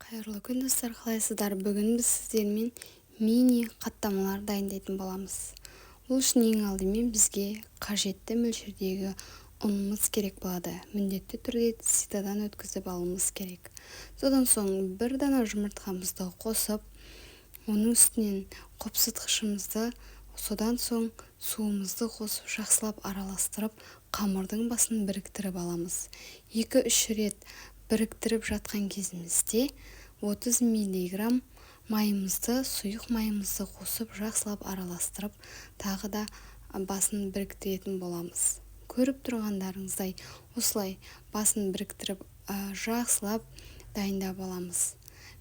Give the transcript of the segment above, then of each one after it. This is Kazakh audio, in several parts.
Қайырлы күн, достар! Қалайсыздар? Бүгін біз сіздермен мини қаттамалар дайындайтын боламыз. Ол үшін ең алдымен бізге қажетті мөлшердегі ұнымыз керек болады. Міндетті түрде ситодан өткізіп алуымыз керек. Содан соң бір дана жұмыртқамызды қосып, оның үстінен қопсытқышымызды, содан соң суымызды қосып, жақсылап араластырып, қамырдың басын біріктіріп аламыз. 2-3 рет біріктіріп жатқан кезімізде 30 миллиграмм майымызды, сұйық майымызды қосып, жақсылап араластырып, тағы да басын біріктіретін боламыз. Көріп тұрғандарыңыздай, осылай басын біріктіріп, жақсылап дайындап аламыз.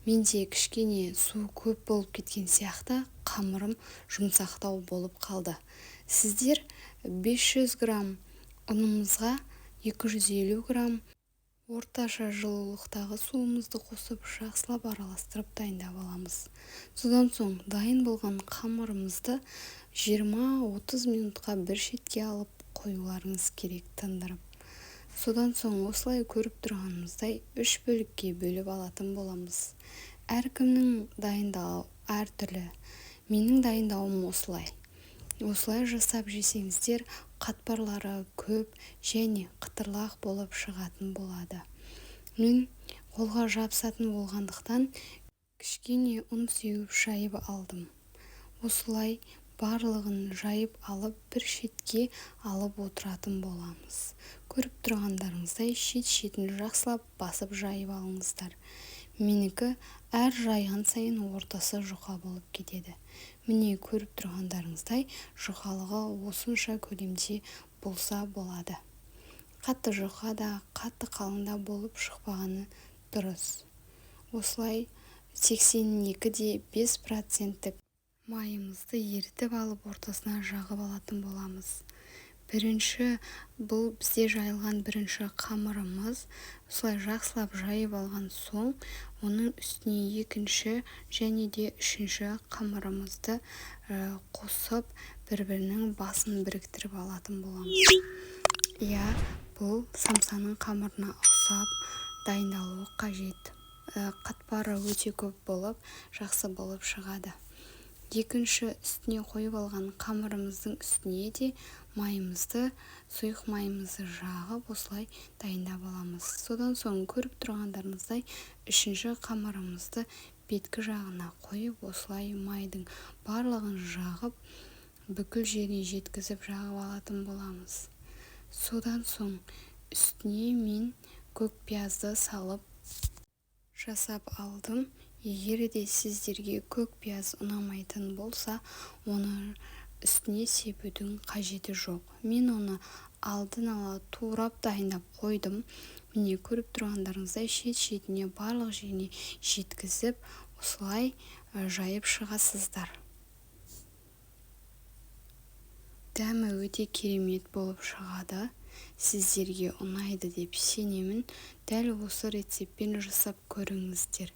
Менде кішкене су көп болып кеткен сияқты, қамырым жұмсақтау болып қалды. Сіздер 500 грамм ұнымызға 250 грамм орташа жылулықтағы суымызды қосып, жақсылап араластырып дайындап аламыз. Содан соң дайын болған қамырымызды 20-30 минутқа бір шетке алып қоюларыңыз керек, тындырып. Содан соң осылай көріп тұрғанымыздай үш бөлікке бөліп алатын боламыз. Әркімнің дайындауы әртүрлі, менің дайындауым осылай. Осылай жасап жесеңіздер, қатпарлары көп және қытырлақ болып шығатын болады. Мен қолға жабысатын болғандықтан, кішкене ұн сеуіп, жайып алдым. Осылай барлығын жайып алып, бір шетке алып отыратын боламыз. Көріп тұрғандарыңыздай, шет-шетін жақсылап басып, жайып алыңыздар. Менікі әр жайған сайын ортасы жұқа болып кетеді. Міне, көріп тұрғандарыңыздай, жұқалығы осынша көлемде болса болады. Қатты жұқа да, қатты қалың да болып шықпағаны дұрыс. Осылай 82 де 5 проценттік майымызды ерітіп алып, ортасына жағып алатын боламыз. Бірінші, бұл бізде жайылған бірінші қамырымыз. Осылай жақсылап жайып алған соң, оның үстіне екінші және де үшінші қамырымызды қосып, бір бірінің басын біріктіріп алатын боламыз. Иә, бұл самсаның қамырына ұқсап дайындалуы қажет. Қатпары өте көп болып, жақсы болып шығады. Екінші үстіне қойып алған қамырымыздың үстіне де майымызды, сұйық майымызды жағып, осылай дайындап аламыз. Содан соң көріп тұрғандарыңыздай, үшінші қамырымызды беткі жағына қойып, осылай майдың барлығын жағып, бүкіл жеріне жеткізіп жағып алатын боламыз. Содан соң үстіне мен көк пиязды салып жасап алдым. Егер де сіздерге көк пияз ұнамайтын болса, оны үстіне себудің қажеті жоқ. Мен оны алдын ала турап, дайындап қойдым. Міне, көріп тұрғандарыңыздай, шет-шетіне, барлық жеріне жеткізіп, осылай жайып шығасыздар. Дәмі өте керемет болып шығады. Сіздерге ұнайды деп сенемін. Дәл осы рецептпен жасап көріңіздер.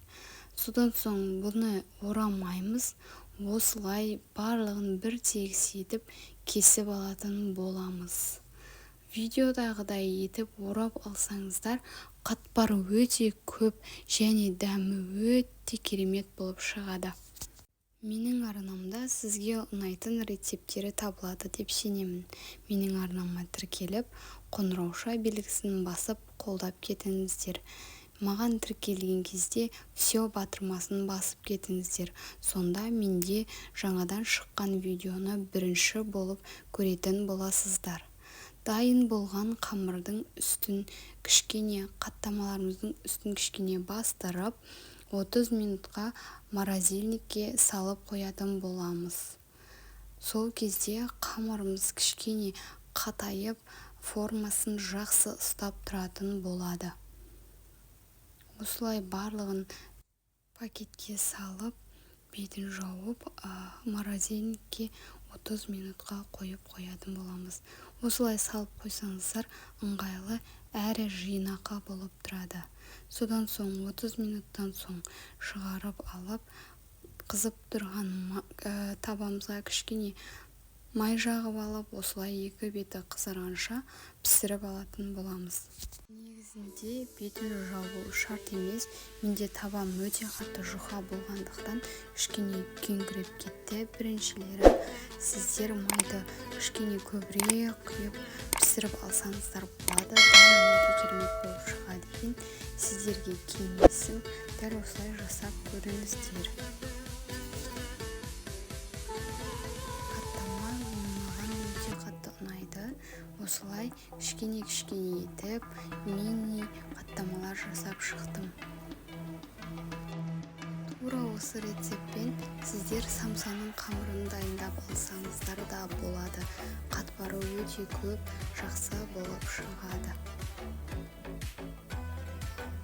Содан соң бұны орамаймыз, осылай барлығын бір тегіс етіп кесіп алатын боламыз. Видеодағыдай етіп орап алсаңыздар, қатпар өте көп және дәмі өте керемет болып шығады. Менің арнамда сізге ұнайтын рецепттері табылады деп сенемін. Менің арнама тіркеліп, қоңырауша белгісін басып, қолдап кетіңіздер. Маған тіркелген кезде «Все» батырмасын басып кетіңіздер. Сонда менде жаңадан шыққан видеоны бірінші болып көретін боласыздар. Дайын болған қамырдың үстін кішкене, қаттамаларымыздың үстін кішкене бастырып, 30 минутқа морозильникке салып қоятын боламыз. Сол кезде қамырымыз кішкене қатайып, формасын жақсы ұстап тұратын болады. Осылай барлығын пакетке салып, бетін жауып, морозильникке 30 минутқа қойып қоятын боламыз. Осылай салып қойсаңыздар, ыңғайлы әрі жинақы болып тұрады. Содан соң 30 минуттан соң шығарып алып, қызып тұрған табамызға кішкене Май жағып алып, осылай екі беті қызарғанша пісіріп алатын боламыз. Негізінде бетін жабу шарт емес. Менде табам өте қатты жұқа болғандықтан кішкене күйіңкіреп кетті біріншілері. Сіздер майды кішкене көбірек құйып пісіріп алсаңыздар болады. Дәмі өте керемет болып шығады екен. Сіздерге кеңесім, дәл осылай жасап көріңіздер. Қаттама маған өте қатты ұнайды. Осылай кішкене-кішкене етіп мини қаттамалар жасап шықтым. Тура осы рецептпен сіздер самсаның қамырын дайындап алсаңыздар да болады. Қатпары өте көп, жақсы болып шығады.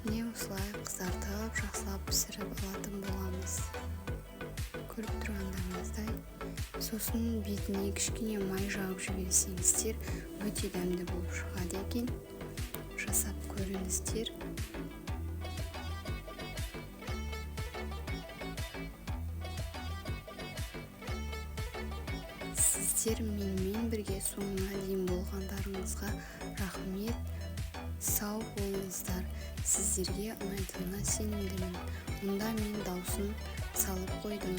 Міне осылай қызартып, жақсылап пісіріп алатын боламыз. Көріп тұрғандарыңыздай. Сосын бетіне кішкене май жағып жіберсеңіздер, өте дәмді болып шығады екен. Жасап көріңіздер. Сіздер менімен бірге соңына дейін болғандарыңызға рахмет. Сау болыңыздар. Сіздерге ұнайтынына сенімдімін. Мұнда мен дауысын салып қойдым.